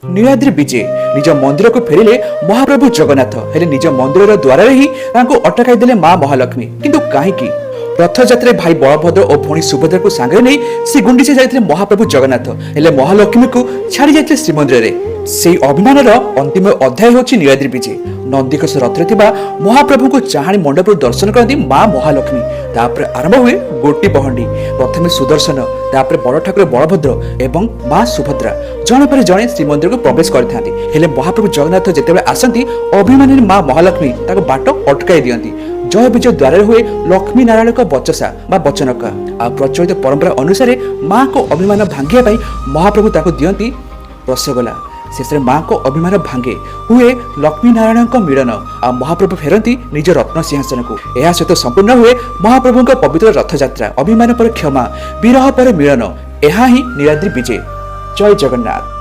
ନୀଳାଦ୍ରି ବିଜେ। ନିଜ ମନ୍ଦିରକୁ ଫେରିଲେ ମହାପ୍ରଭୁ ଜଗନ୍ନାଥ। ହେଲେ ନିଜ ମନ୍ଦିରର ଦ୍ୱାରରେ ହିଁ ତାଙ୍କୁ ଅଟକାଇ ଦେଲେ ମା ମହାଲକ୍ଷ୍ମୀ। କିନ୍ତୁ କାହିଁକି? ରଥଯାତ୍ରାରେ ଭାଇ ବଳଭଦ୍ର ଓ ଭଉଣୀ ସୁଭଦ୍ରାକୁ ସାଙ୍ଗରେ ନେଇ ଶ୍ରୀ ଗୁଣ୍ଡିଚା ଯାଇଥିଲେ ମହାପ୍ରଭୁ ଜଗନ୍ନାଥ। ହେଲେ ମହାଲକ୍ଷ୍ମୀକୁ ଛାଡ଼ି ଯାଇଥିଲେ ଶ୍ରୀମନ୍ଦିରରେ। ସେଇ ଅଭିମାନର ଅନ୍ତିମ ଅଧ୍ୟାୟ ହେଉଛି ନୀଳାଦ୍ରି ବିଜେ। ନନ୍ଦିଘୋଷ ରଥରେ ଥିବା ମହାପ୍ରଭୁଙ୍କୁ ଚାହାଣୀ ମଣ୍ଡପରୁ ଦର୍ଶନ କରନ୍ତି ମା ମହାଲକ୍ଷ୍ମୀ। ତାପରେ ଆରମ୍ଭ ହୁଏ ଗୋଟି ପହଣ୍ଡି। ପ୍ରଥମେ ସୁଦର୍ଶନ, ତାପରେ ବଡ଼ ଠାକୁର ବଳଭଦ୍ର ଏବଂ ମା ସୁଭଦ୍ରା ଜଣେ ପରେ ଜଣେ ଶ୍ରୀମନ୍ଦିରକୁ ପ୍ରବେଶ କରିଥାନ୍ତି। ହେଲେ ମହାପ୍ରଭୁ ଜଗନ୍ନାଥ ଯେତେବେଳେ ଆସନ୍ତି, ଅଭିମାନିନୀ ମା ମହାଲକ୍ଷ୍ମୀ ତାଙ୍କ ବାଟ ଅଟକାଇ ଦିଅନ୍ତି। ଜୟ ବିଜୟ ଦ୍ୱାରରେ ହୁଏ ଲକ୍ଷ୍ମୀ ନାରାୟଣଙ୍କ ବଚସା ବା ବଚନକା। ଆଉ ପ୍ରଚଳିତ ପରମ୍ପରା ଅନୁସାରେ ମାଙ୍କ ଅଭିମାନ ଭାଙ୍ଗିବା ପାଇଁ ମହାପ୍ରଭୁ ତାକୁ ଦିଅନ୍ତି ରସଗୋଲା। ଶେଷରେ ମାଙ୍କ ଅଭିମାନ ଭାଙ୍ଗେ, ହୁଏ ଲକ୍ଷ୍ମୀ ନାରାୟଣଙ୍କ ମିଳନ ଆଉ ମହାପ୍ରଭୁ ଫେରନ୍ତି ନିଜ ରତ୍ନ ସିଂହାସନକୁ। ଏହା ସହିତ ସମ୍ପୂର୍ଣ୍ଣ ହୁଏ ମହାପ୍ରଭୁଙ୍କ ପବିତ୍ର ରଥଯାତ୍ରା। ଅଭିମାନ ପରେ କ୍ଷମା, ବିରହ ପରେ ମିଳନ, ଏହା ହିଁ ନୀଳାଦ୍ରି ବିଜେ। ଜୟ ଜଗନ୍ନାଥ।